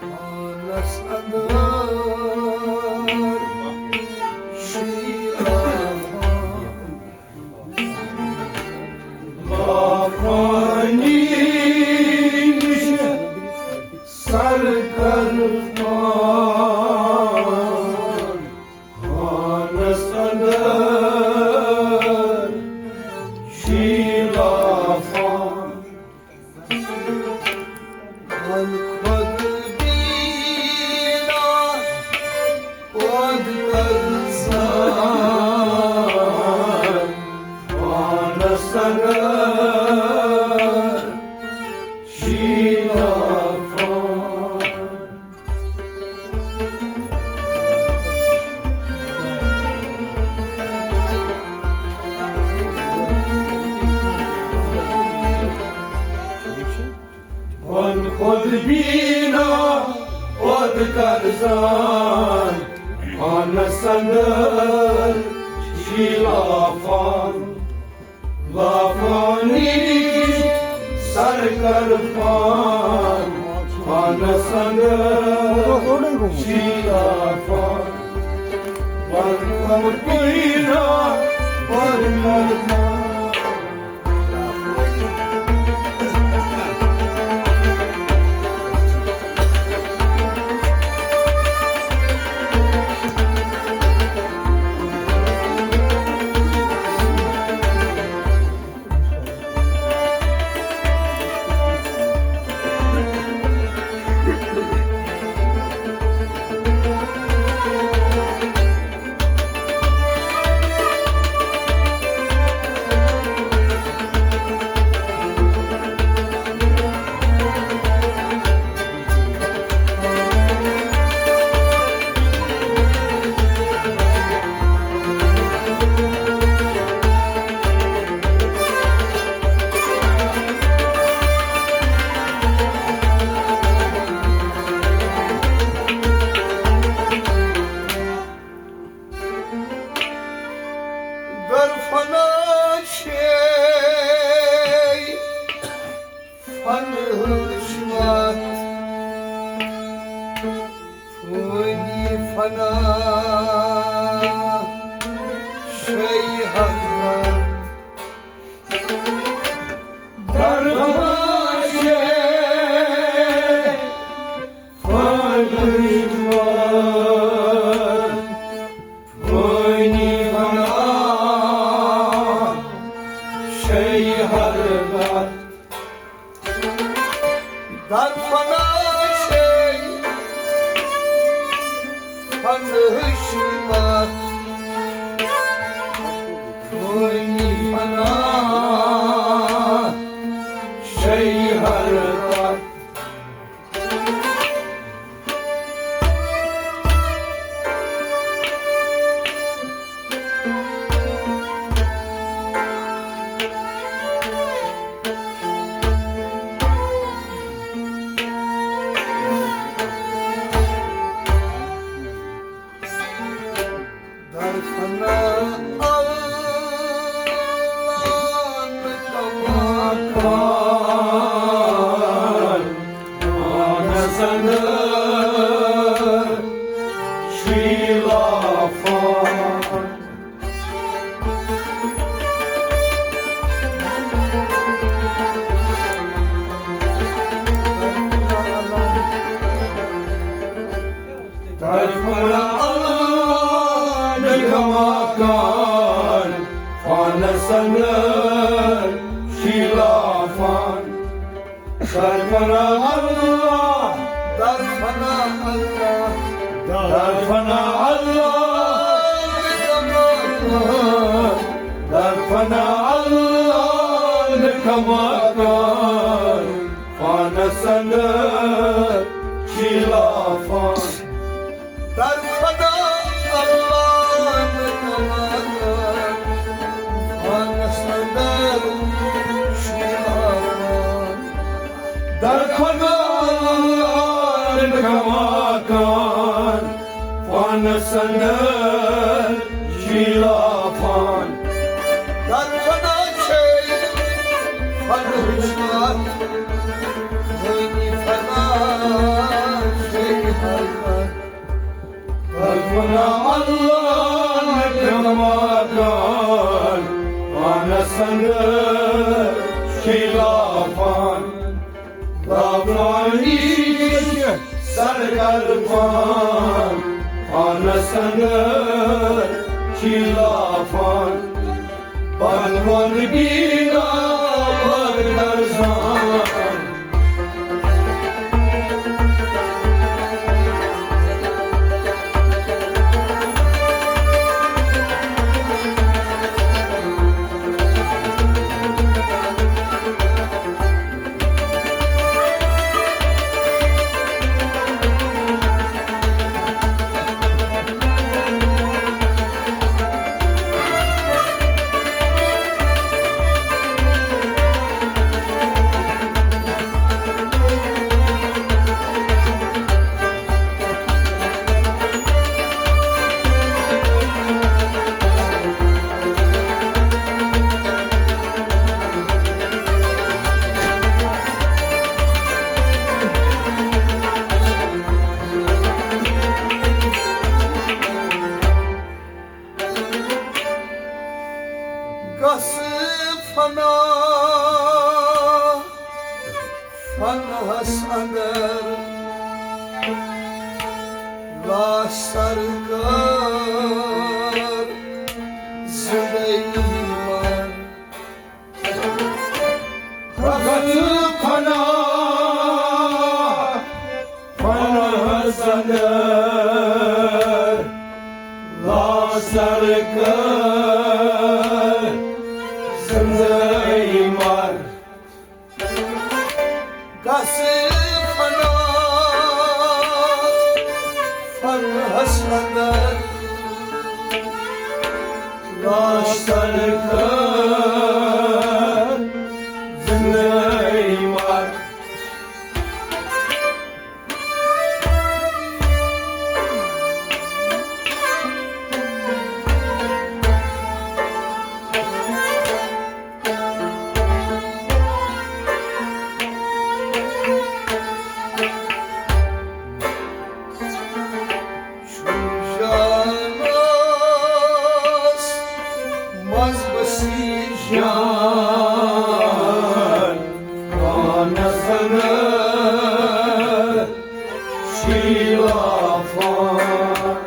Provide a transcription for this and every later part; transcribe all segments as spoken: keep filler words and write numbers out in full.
پانس اندر شیٖلافان۔ لافانی نِش سر کر پان۔ پانس اندر شیٖلافان۔ وَن خۄد بیٖنا پٲدٕ کر زان۔ پانس اندر شیٖلافان۔ وَن خۄد بیٖنا پٲدٕ کر زان۔ پانس اندر شیٖلافان۔ لافانی سر کر پان۔ پانس اندر شیٖلافان۔ وَن خۄد بیٖنا پٲدٕ کر زان۔ در فنا چھے فن ہٕنٛز وَتھ، فٲنی فنا چھے حقیقت۔ در فنا چھے فن ہٕنٛز وَتھ، فٲنی فنا چھے حقیقت۔ در فنا چھے فن ہٕنٛز وَتھ، فٲنی فنا چھے حقیقت۔ در فنا اللہ نہٕ کما کار، پانس اندر شیٖلافان۔ در فنا اللہ نہٕ کما کار، پانس اندر شیٖلافان۔ در فنا اللہ، در فنا اللہ، در فنا اللہ، در فنا اللہ نہٕ کما کار، پانس اندر شیٖلافان۔ در فنا اللہ نہٕ کما کار، پانس اندر شیٖلافان۔ در فنا اللہ نہٕ کما کار، پانس اندر شیٖلافان۔ در فنا چھے فن ہٕنٛز وَتھ، فٲنی اللہ نہٕ کانٛہہ مکان، پانس اندر چھُے لافان۔ لافانی سرکار پان، پانس اندر چھُے لافان۔ پتھ وَن بینا پتھ درزان۔ گژھ فنا، فناہس اندر لا سرکار زندگی مر۔ گژھ فنا، فناہس اندر لا سرکار زندگی مر۔ گژھ فنا، فناہس اندر لا سرکار زندگی مر۔ شمشانس منٛز بسی جان، پانس اندر چھُے لافان۔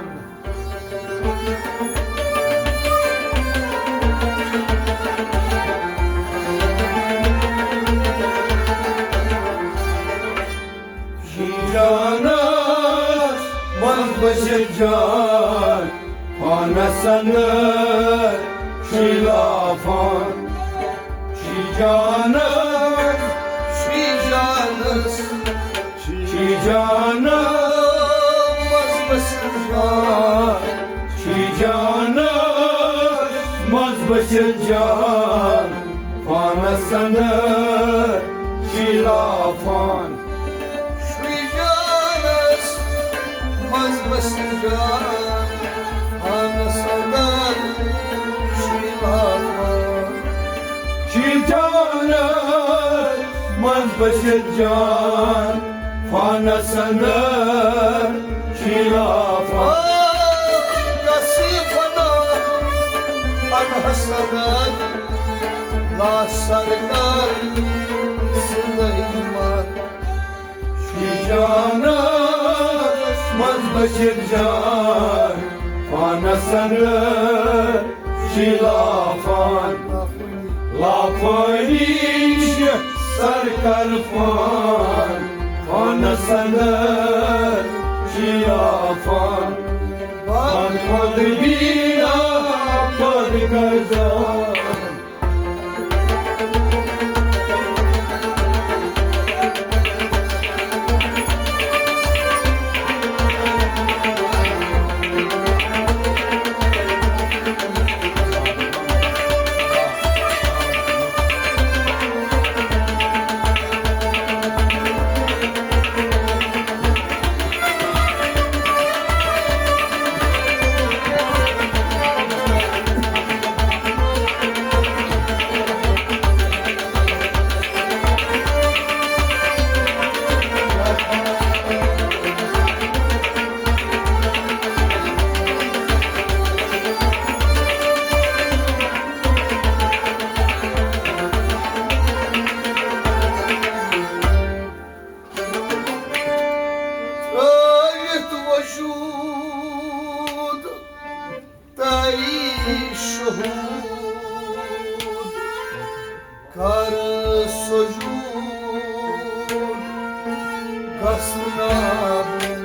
جانس منٛز بسِتھ جان، پانس اندر چھُے لافان۔ چھُے جانس، چھُے جانس، چھُے جانس منٛز بسِتھ جان، چھُے جانس منٛز بسِتھ جان، پانس اندر چھُے لافان۔ چھُے جانس منٛز بسِتھ جان، پانس اندر چھُے لافان۔ چھُے جانس منٛز بسِتھ جان، پانس اندر چھُے لافان۔ گژھ فنا، پانس اندر لا سرکار زندگی مر۔ چھُے جانس منٛز بسِتھ جان، پانس اندر چھُے لافان۔ لافٲنی چھِ سرکار پان، پانس اندر چھُے لافان۔ پان خود بینا خود کرزان۔ گژھناوُن۔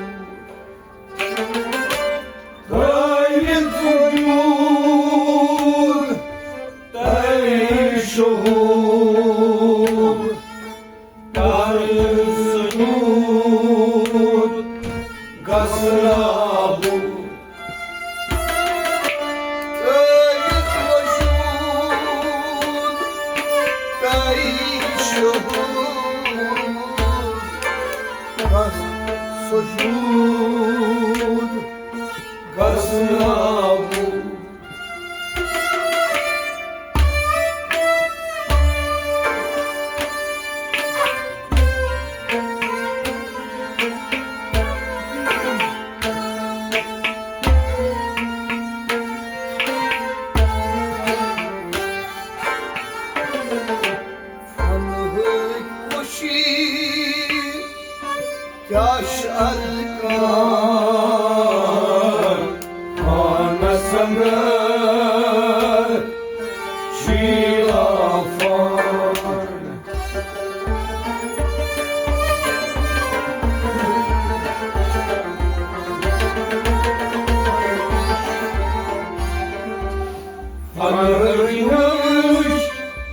ترٲوِتھ وجوٗد تۄہہِ شہوٗد، کر سجود گژھناوُن۔ ترٲوِتھ وجوٗد تۄہہِ شہوٗد، بس سجود گژھناوُن۔ فنہٕکۍ خوشی کیٛاہ چھِ ارکان، پانس اندر شیلافان۔ فنہٕکۍ وٕچھ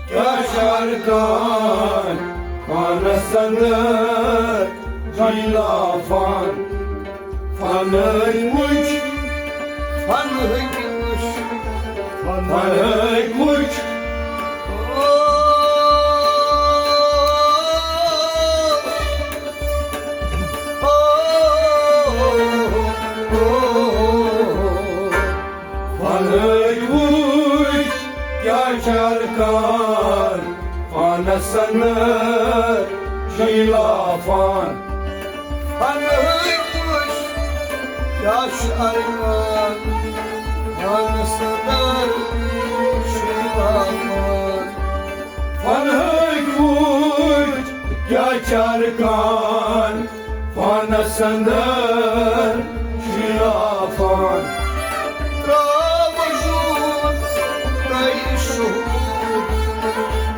کیٛاہ چھِ ارکان، پانس اندر شیلافان۔ فنہٕکۍ وٕچھ، فنہٕکۍ وٕچھ، فنہٕکۍ وٕچھ۔ فنہٕکۍ وٕچھ کیٛاہ چھِ ارکان، فنس اندر شیلافان۔ فنہٕکۍ وٕچھ کیٛاہ چھِ ارکان، فنس اندر شیلافان۔ فنہٕکۍ وٕچھ کیٛاہ چھِ ارکان، فنس اندر شیلافان۔ ترٛاو وجوٗد تۄہہِ شہوٗد،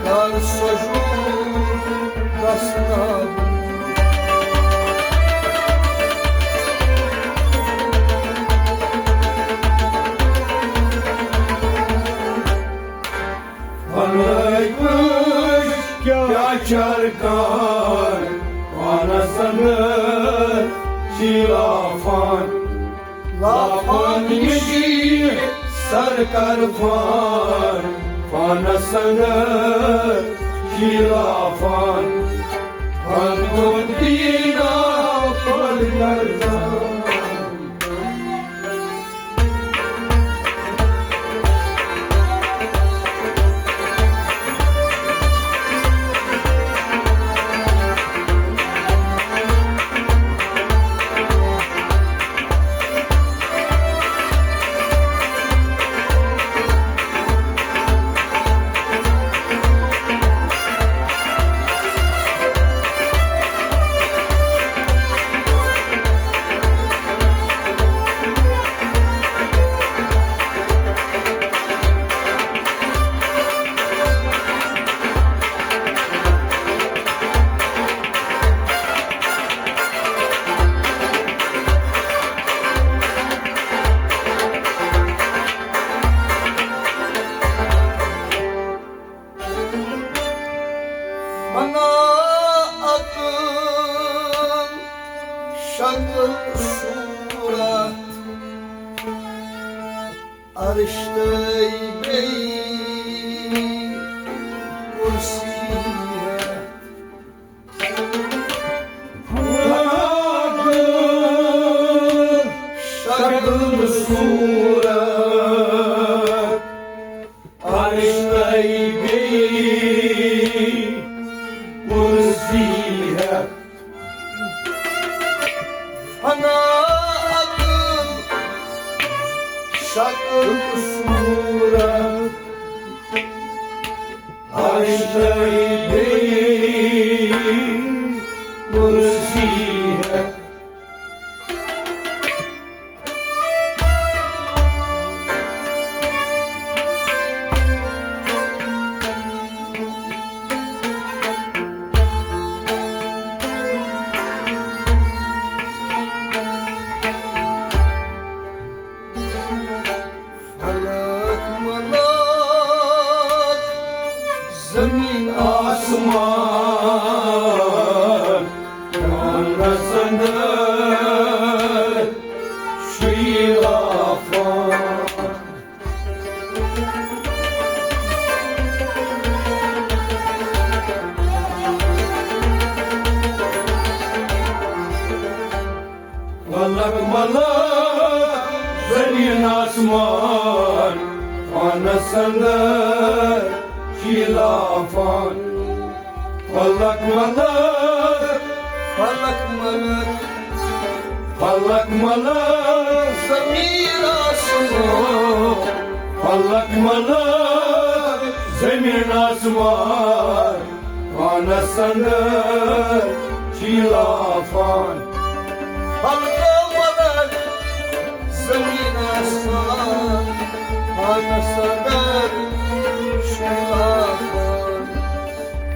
کر سجود گژھناوُن۔ فنہٕکۍ وٕچھ کیٛاہ چھِ ارکان، فنس اندر شیلافان۔ لافان مشی سر کر فان، فنس اندر شیلافان۔ فن کن دینا فن کر فان۔ فنا عقل، شکل صورت، عرش تہٕ بیٚیہِ کرسی ہٮ۪تھ۔ فنا عقل، شکل صورت، عرش تہٕ بیٚیہِ کرسی ہٮ۪تھ۔ فنا عقل، شکل صورت، عرش تہٕ بیٚیہِ کرسی ہٮ۪تھ۔ ملک زمین آسمان، پانس اندر شیلافان۔ فلک ملک، فلک ملک، فلک ملک زمین آسمان، فلک ملک زمین آسمان، پانس اندر شیلافان۔ فلک ملک زمین آسمان، پانس اندر شیلافان۔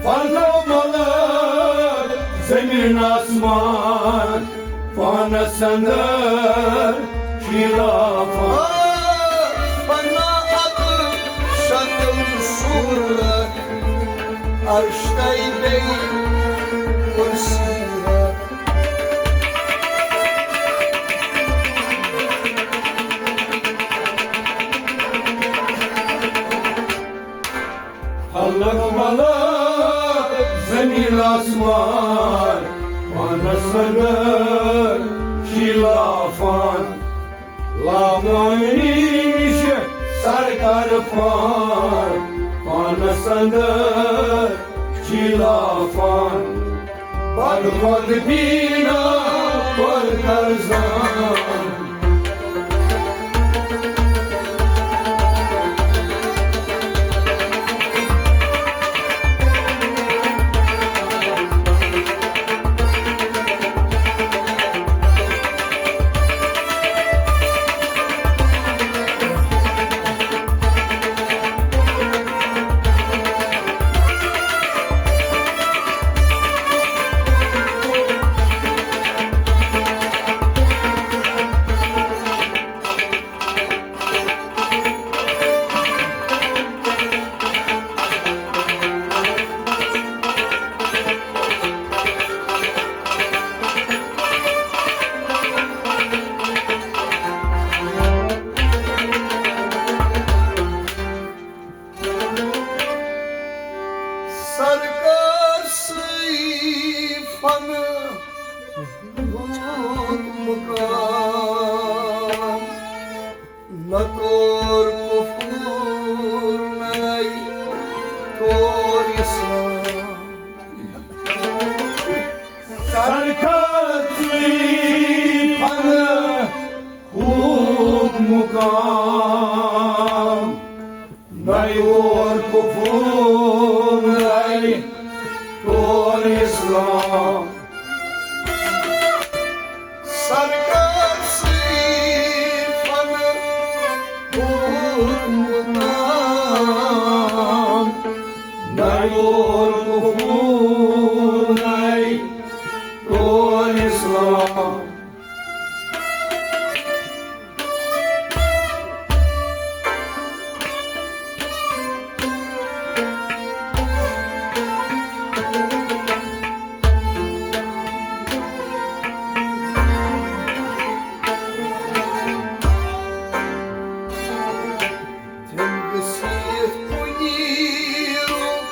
فلک ملک زمین آسمان، پانس اندر شیلافان۔ پناہ عقل شکل صورت، عرش تہٕ بیٚیہِ کرسی ہیٚتھ۔ فلک ملک زمین آسمان، پانس اندر شیلافان۔ لامعنی نِش سرکار فان، پانس اندر شیلافان۔ بد خود بینا، بد کرزان۔ سرکار سٕے فن ہُنٛد مقام۔ نہ کوٚر کفر، نَے کوٚر اسلام۔ سرکار سٕے فن ہُنٛد مقام۔ نَے کوٚر کفر، نَے کوٚر اسلام۔ سرکار سٕے فن ہُنٛد مقام۔ نَے کوٚر کفر، نَے کوٚر اسلام۔ تِم گٔژھِتھ کُنی رُت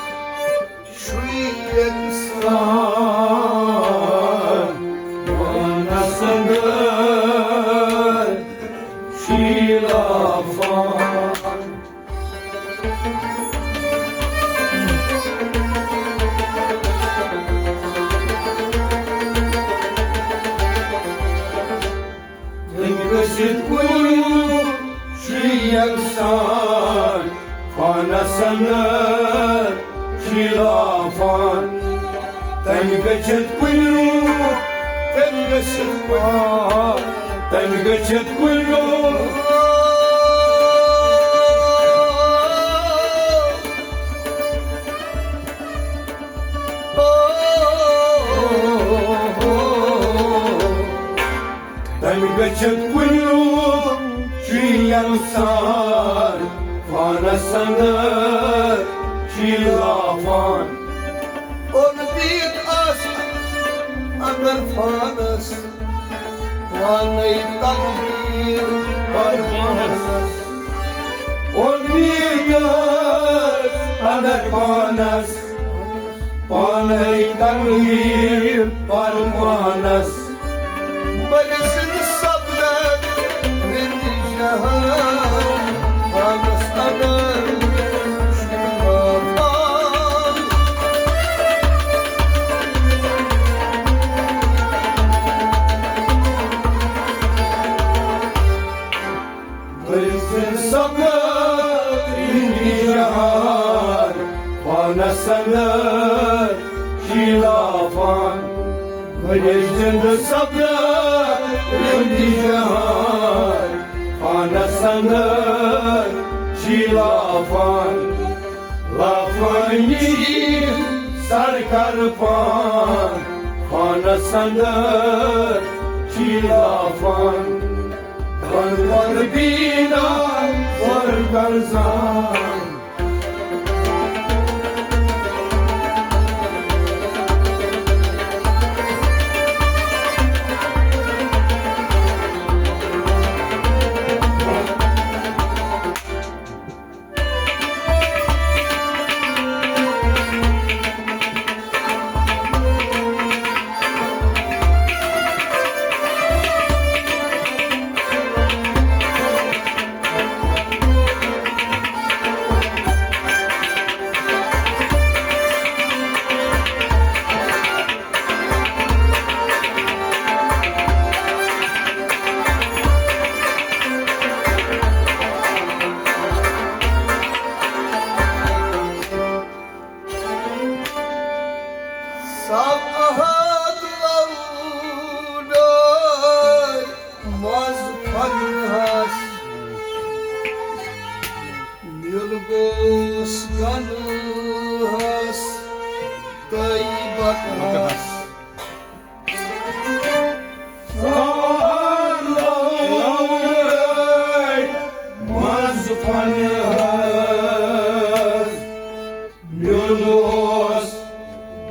چھُ یَکسان، پانَس اندر شیلافان۔ تٔمۍ گٔژھِتھ کُنیُک چھُ یَکسان، پانَس اندر شیلافان۔ تٔمۍ گٔژھِتھ کُنیُک، تٔمۍ گٔژھِتھ کُنیُک، تٔمۍ گٔژھِتھ کُنیُک۔ تٔمۍ گٔژھِتھ کُنیُک چھُ یَکسان، پانَس اندر شیلافان۔ اوٚن بیٖت آسہِ اندر پانَس، پانَے تقدیٖر پَرٕ پانَس۔ اوٚن بیٖت آسہِ اندر پانَس، پانَے تقدیٖر پَرٕ پانَس۔ بٔلۍ سٕنٛدِ اندر شیلافان، بڑے زند سپدر رند جہان، پانس اندر شیلافان، لافان نشی سر کر پان، پانس اندر شیلافان، بن بن بینا ور کر زان۔ سب احد لوڈر مز پنہس، میل گوس گنہس تیبتہس۔ سب احد لوڈر مز پنہس، میل گوس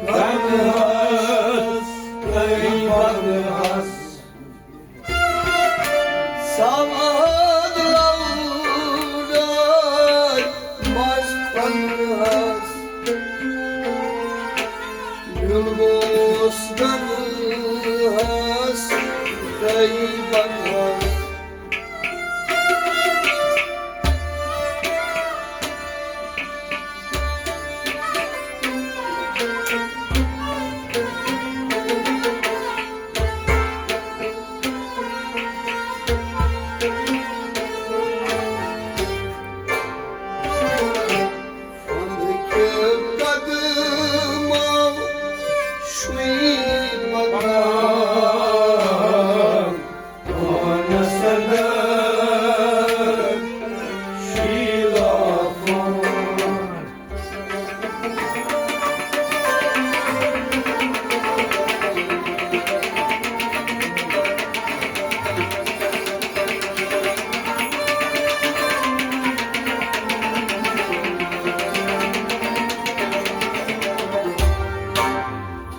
گنہس تیبتہس۔ سواد لوڈر مز پنہس، میل گوس گنہس تیبتہس۔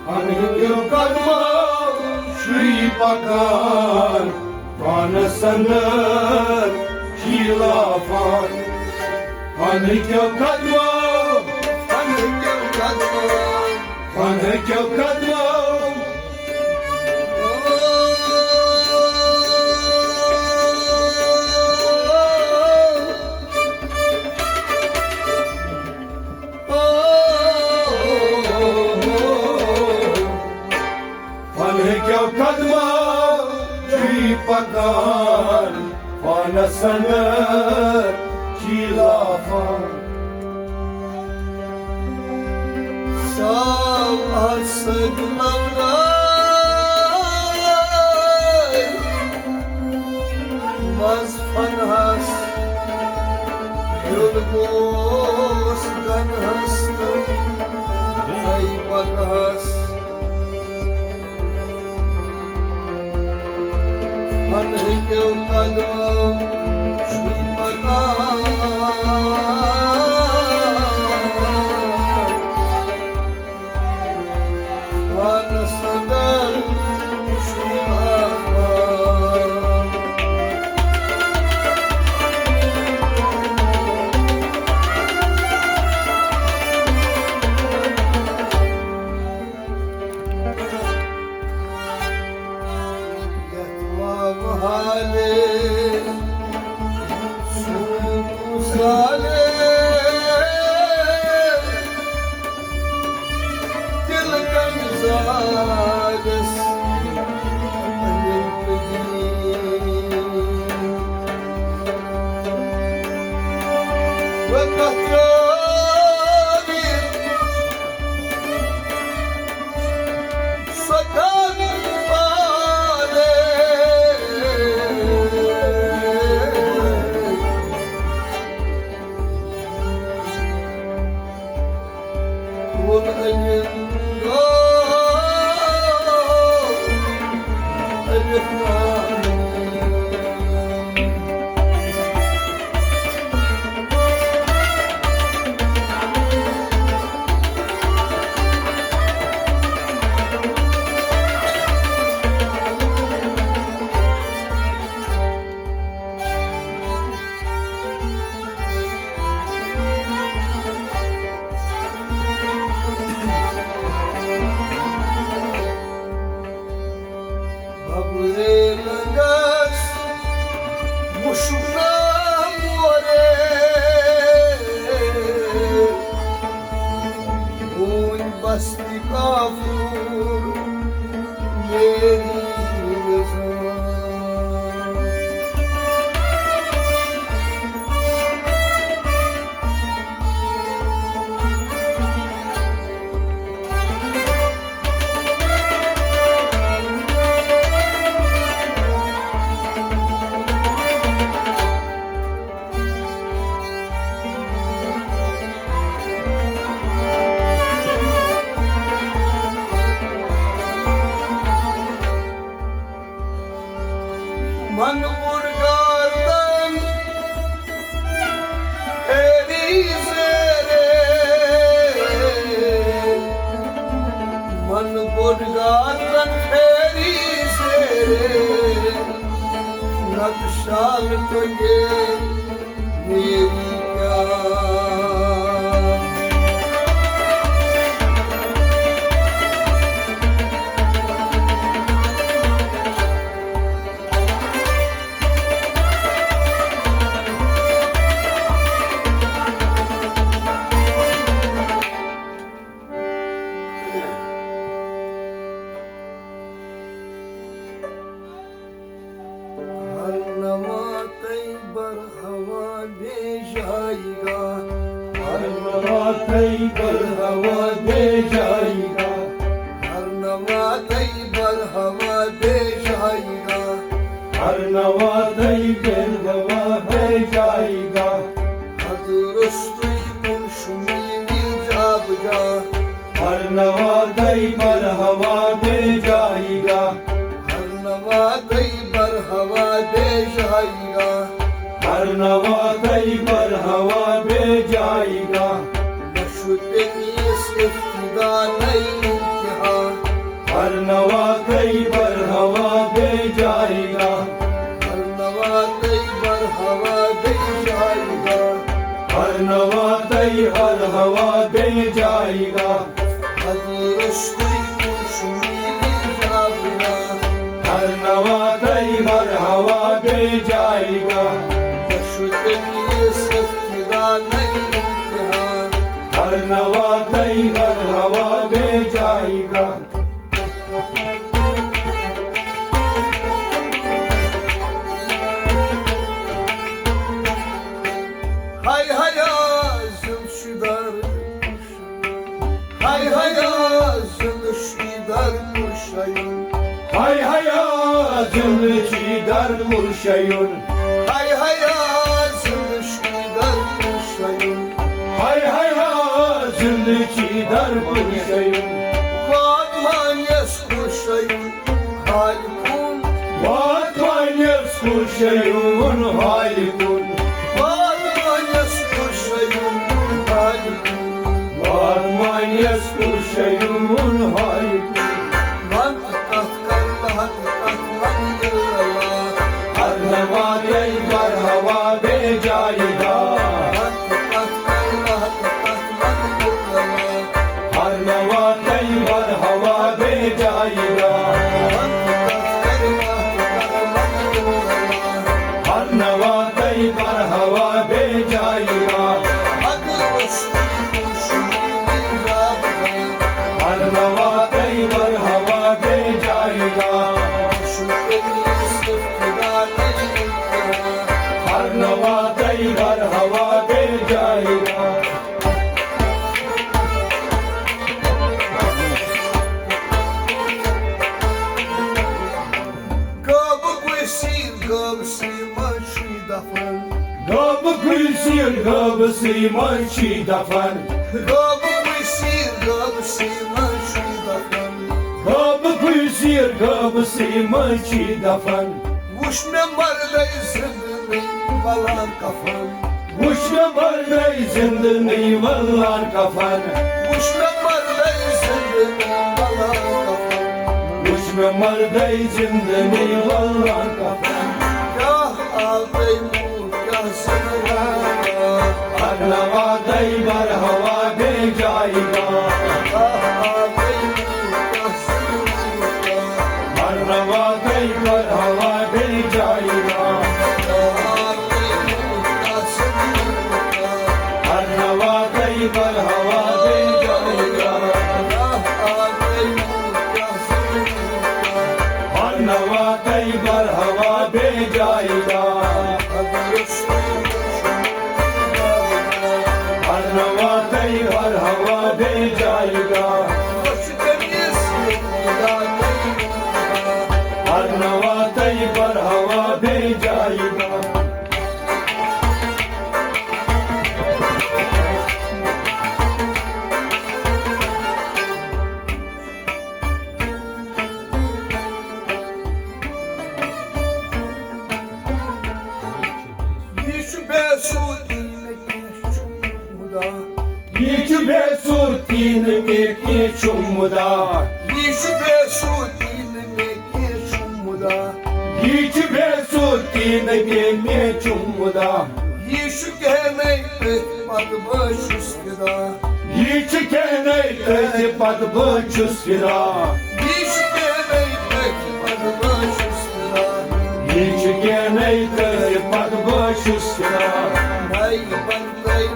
انہٕکیو قدمو چھُے پکان پانس اندر شیلافان۔ انہٕکیو قدمو، انہٕکیو قدمو، انہٕکیو قدمو۔ پنہٕ کیو قدمو چھُے پکان پانس اندر شیلافان۔ ساو اتھ سۭتۍ لونہٕ منٛز فنہس، دیُن گوس گنہس تہٕ غیبتس۔ فنہٕ کیو قدمو چھُے پکان۔ تِلکن زالس پنٕنۍ پٔتۍ۔ وۄنۍ کتھ ترٲوِ رے لنگس مشکنا مورے، بون بستی کافور میری نظر۔ من بوٚڑ گاردن پھیری زیرے، من بوٚڑ گاردن پھیری زیرے، نقشال ٹنگے میری پیار۔ ہر نوا تئی برہوا بے جائیگا، ہر نوا تئی برہوا بے جائیگا، ہر نوا تئی برہوا بے جائیگا، ہر نوا تئی برہوا بے جائیگا۔ حضور استوی کن شمیری جاب جا۔ ہر نوا تئی برہوا بے جائیگا، ہر نوا تئی برہوا بے جائیگا، ہر نوا تئی برہوا بے جائیگا۔ نشو تنیس افتدا نئی انتہا۔ ہر نوا تئی برہوا بے جائیگا، ہر نوا تئی برہوا بے جائیگا، ہر نوا تئی برہوا بے جائیگا۔ حضور استوی کن شمیری جاب جا۔ ہر نوا تئی برہوا بے جائیگا۔ نشو تنیس افتدا نئی انتہا۔ ہر نوا تئی برہوا بے جائیگا۔ ہاے ہاے آ زند شدر، ہاے ہاے آ زند شدر پرشیون۔ ہاے ہاے آ زند شدر پرشیون۔ ہاے ہاے آ زند شدر پرشیون۔ ہاے ہاے آ زند شدر پرشیون۔ وات مانیس پرشیون۔ حال کن۔ وات مانیس پرشیون حال کن۔ وات مانیس پرشیون حال کن۔ وات مانیس پرشیون حال کن۔ من تہ کتھ کر لہت کتھ من اللہ۔ ہر نوا تئی برہوا بے جائیگا۔ من تہ کتھ کر لہت کتھ من اللہ۔ ہر نوا تئی برہوا بے جائیگا۔ ہر نوا تئی برہوا بے جائیگا۔ ہر نوا تئی برہوا بے جائیگا۔ ہر نوا تئی برہوا بے جائیگا۔ غٲبہٕ کُلۍ سیٖر غٲبسٕے منٛز چھُے دفن۔ غٲبہٕ کُلۍ سیٖر غٲبسٕے منٛز چھُے دفن۔ غٲبہٕ کُلۍ سیٖر غٲبسٕے منٛز چھُے دفن۔ غٲبہٕ کُلۍ سیٖر غٲبسٕے منٛز چھُے دفن۔ وُچھ مےٚ مردے زِندٕ نٕے وَلان کفن۔ وُچھ مےٚ مردے زِندٕ نٕے وَلان کفن۔ وُچھ مےٚ مردے زِندٕ نٕے وَلان کفن۔ وُچھ مےٚ مردے زِندٕ نٕے وَلان کفن۔ کیٛاہ آو تۄہہِ موٗ کیٛاہ زِندٕ وَلان؟ ہر نوا تئی برہوا بے جائیگا۔ کیٛاہ آو تۄہہِ موٗ کیٛاہ زِندٕ وَلان؟ ہر نوا تئی خدا۔ یہِ چھُ بے سوٗدی نہٕ مےٚ کینٛہہ چھُم مُدا۔ یہِ چھُ بے سوٗدی نہٕ مےٚ، مےٚ چھُم مُدا۔ یہِ چھُ کینٛہہ نَے تٔتھۍ پتہٕ بہٕ چھُس فدا۔ یہِ چھُ کینٛہہ نَے تٔتھۍ پتہٕ بہٕ چھُس فدا۔ یہِ چھُ کینٛہہ نَے تٔتھۍ پتہٕ بہٕ چھُس فدا۔ یہِ چھُ کینٛہہ نَے تٔتھۍ پتہٕ بہٕ چھُس فدا۔ نَے بنٛد نَے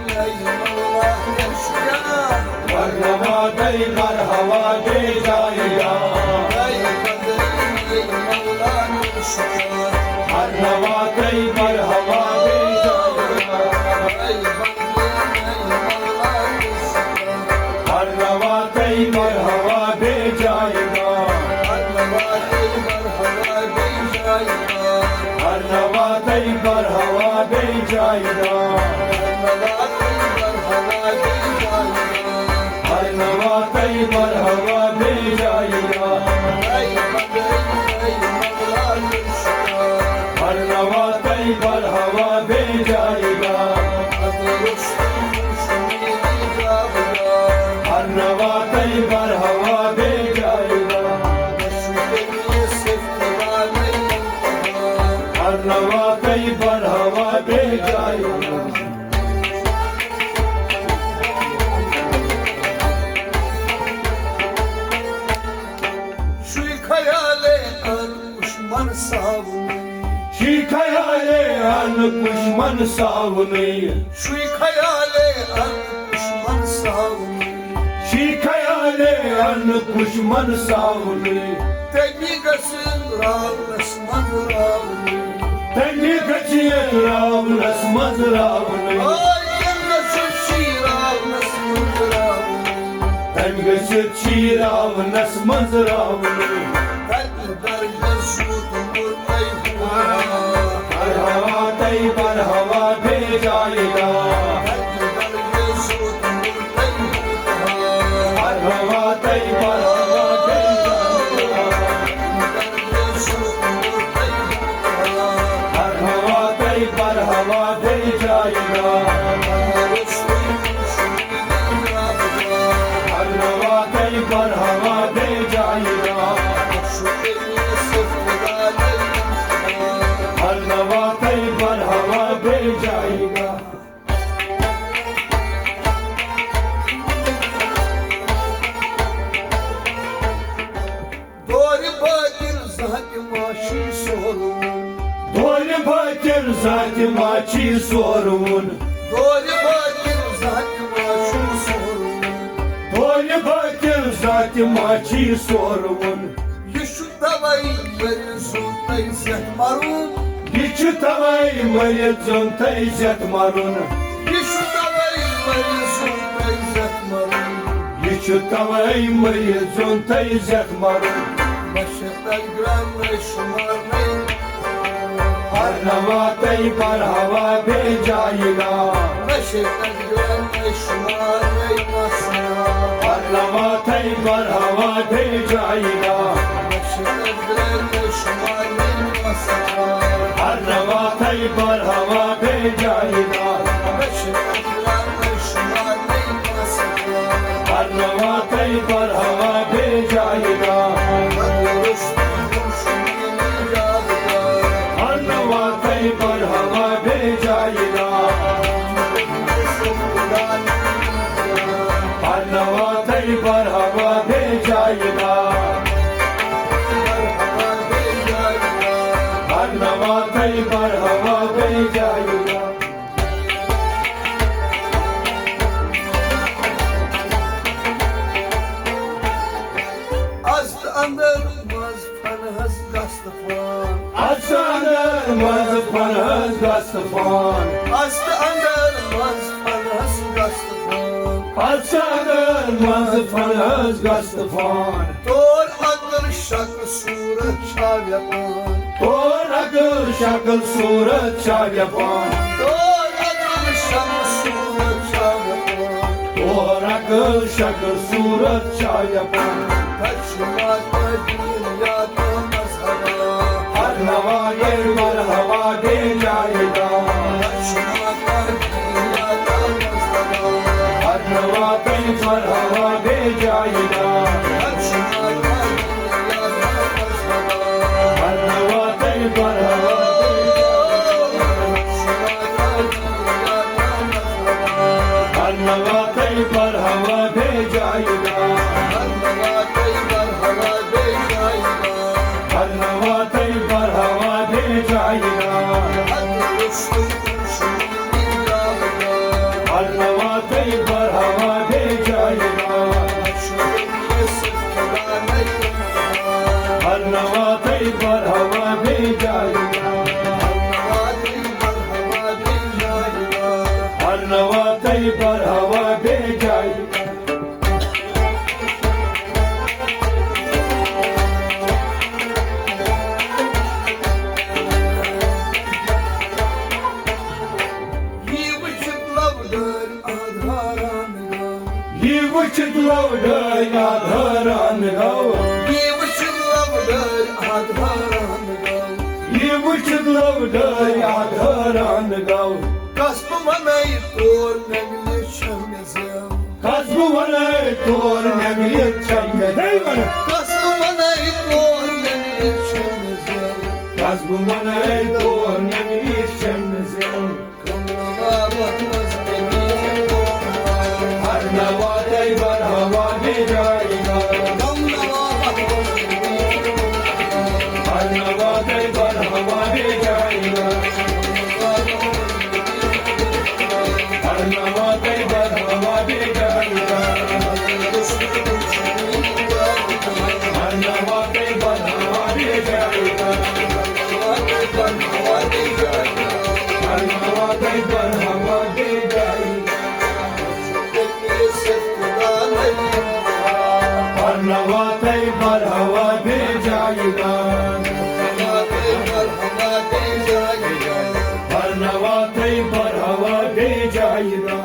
مولا عشقا۔ برنوا تَے برہوا بے جایگا۔ نَے بنٛد نَے مولا عشقا۔ برنوا تَے برہوا بے جایگا۔ نَے بنٛد نَے مولا عشقا۔ برنوا تَے برہوا بے جایگا۔ برنوا تَے برہوا بے جایگا۔ برنوا تَے برہوا بے جایگا۔ برنوا تَے برہوا بے جایگا۔ برنوا تَے برہوا بے جایگا۔ نَے بنٛد نَے مولا عشقا۔ برنوا تَے برہوا بے جایگا۔ برنوا تَے برہوا بے جایگا۔ برنوا تَے برہوا بے جایگا۔ شُے خیالے ان کُش من ساونٕے۔ شُے خیالے ان کُش من ساونٕے۔ شُے خیالے ان کُش من ساونٕے۔ شُے خیالے ان کُش من ساونٕے۔ تٔمی گژھِ راونس منٛز راونٕے۔ تٔمی گژھِ راونس منٛز راونٕے۔ آے تٔمۍ گژھِ شیراونس منٛز راونٕے۔ تٔمۍ گژھِ شیراونس منٛز راونٕے۔ تتہِ درجس سوٗد مُرتَے ہوا۔ برہوا تَے برہوا بے جایگا۔ تتہِ درجس سوٗد مُرتَے ہوا۔ برہوا تَے برہوا بے جایگا۔ برہوا تَے برہوا بے جایگا۔ برہوا تَے برہوا بے جایگا۔ برہوا تَے برہوا بے جایگا۔ دورِ باطن زانٛہہ تہِ ما چھی سورُن۔ دورِ باطن زانٛہہ تہِ ما چھی سورُن۔ دورِ باطن زانٛہہ تہِ ما چھی سورُن۔ دورِ باطن زانٛہہ تہِ ما چھی سورُن۔ یہِ چھُ توے مٔرِتھ زیُن تۄہہِ زیٹھ مَرُن۔ یہِ چھُ توے مٔرِتھ زیُن تۄہہِ زیٹھ مَرُن۔ یہِ چھُ توے مٔرِتھ زیُن تۄہہِ زیٹھ مَرُن۔ یہِ چھُ توے مٔرِتھ زیُن تۄہہِ زیٹھ مَرُن۔ مےٚ چھِ تَتہِ گرٛانَے شُمارنَے۔ برنوا تَے برہوا بے جایگا۔ مےٚ چھِ تَتہِ گرٛانَے شُمارنَے مسنا۔ برنوا تَے برہوا بے جایگا۔ مےٚ چھِ تَتہِ گرٛانَے شُمارنَے مسنا۔ برنوا تَے برہوا بے جایگا۔ مےٚ چھِ تَتہِ گرٛانَے شُمارنَے مسنا۔ برنوا تَے برہوا بے جایگا۔ برنوا تَے برہوا بے جایگا۔ برنوا تَے برہوا بے جایگا۔ برنوا تَے برہوا بے جایگا۔ از تہٕ اندر منٛز فنہس گژھ طوفان۔ از تہٕ اندر منٛز فنہس گژھ طوفان۔ از تہٕ اندر منٛز فنہس گژھ طوفان۔ از تہٕ اندر منٛز فنہس گژھ طوفان۔ طور عقل شکل صورت چھا ویپان۔ طور عقل شکل صورت چھا ویپان۔ طور عقل شکل صورت چھا ویپان۔ طور عقل شکل صورت چھا ویپان۔ تَتہِ چھُ ماتا دین یا تو مذہبا۔ ہر نوا تَے برہوا بے جایگا۔ تَتہِ چھُ ماتا دین یا تو مذہبا۔ ہر نوا تَے برہوا بے جایگا۔ نواتے برہوا بے جائی، ہر نواتے برہوا بے جائی۔ یہِ وٕچھِتھ لَوڈٲرۍ آدھاران گوٚو۔ یہِ وٕچھِتھ لَوڈٲرۍ آدھاران گوٚو۔ یہِ وٕچھِتھ لَوڈٲرۍ آدھاران گوٚو۔ یہِ وٕچھِتھ لَوڈٲرۍ آدھاران گوٚو۔ کَس بہٕ وَنَے تور نٮ۪نٛگلہِ چھَم زٮ۪و۔ کَس بہٕ وَنَے تور نٮ۪نٛگلہِ چھَم زٮ۪و۔ کَس بہٕ وَنَے تور نٮ۪نٛگلہِ چھَم زٮ۪و۔ کَس بہٕ وَنَے تور نٮ۪نٛگلہِ چھَم زٮ۪و۔ ہر نواتے برہوا بے جائی گا۔ ہر نواتے برہوا بے جائی گا۔ ہر نواتے برہوا بے جائی گا۔ ہر نواتے برہوا بے جائی گا۔ ہر نواتے برہوا بے جائی گا۔ ہر نواتے برہوا بے جائی گا۔ ہر نواتے برہوا بے جائی گا۔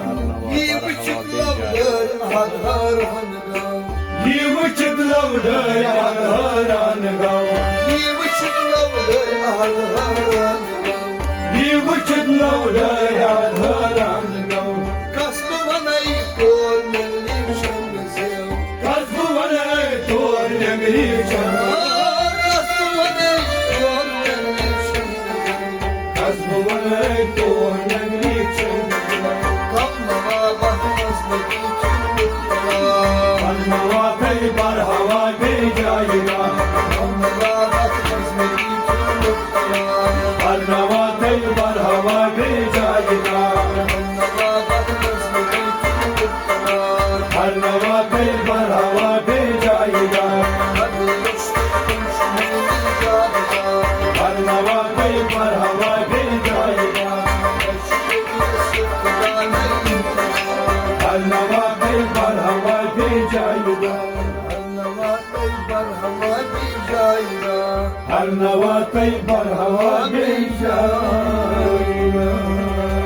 یہِ وٕچھِتھ لَوڈٲرۍ آدھاران گوٚو۔ یہِ وٕچھِتھ لَوڈٲرۍ آدھاران گوٚو۔ یہِ وٕچھِتھ لَوڈٲرۍ آدھاران گوٚو۔ یہِ وٕچھِتھ لَوڈٲرۍ آدھاران گوٚو۔ کَس بہٕ وَنَے تور نٮ۪نٛگلہِ چھَم زٮ۪و۔ کَس بہٕ وَنَے تور نٮ۪نٛگلہِ چھَم۔ کَس بہٕ وَنَے تور نٮ۪نٛگلہِ چھَم۔ کَس بہٕ وَنَے تور نٮ۪نٛگلہِ چھَم۔ کَم نوابَس منٛز نبی چھُ مُبتلا۔ ہر نواتے برہوا بے جائی گا۔ کَم نوابَس منٛز نبی چھُ مُبتلا۔ ہر نواتے برہوا بے جائی گا۔ کَم نوابَس منٛز نبی چھُ مُبتلا۔ ہر نواتے برہوا بے جائی گا۔ ہر نواتے برہوا بے جائی گا۔ ہر نواتے برہوا بے جائی گا۔ ہر نواتے برہوا بے جائی گا۔ ہر نواتے برہوا بے جائی گا۔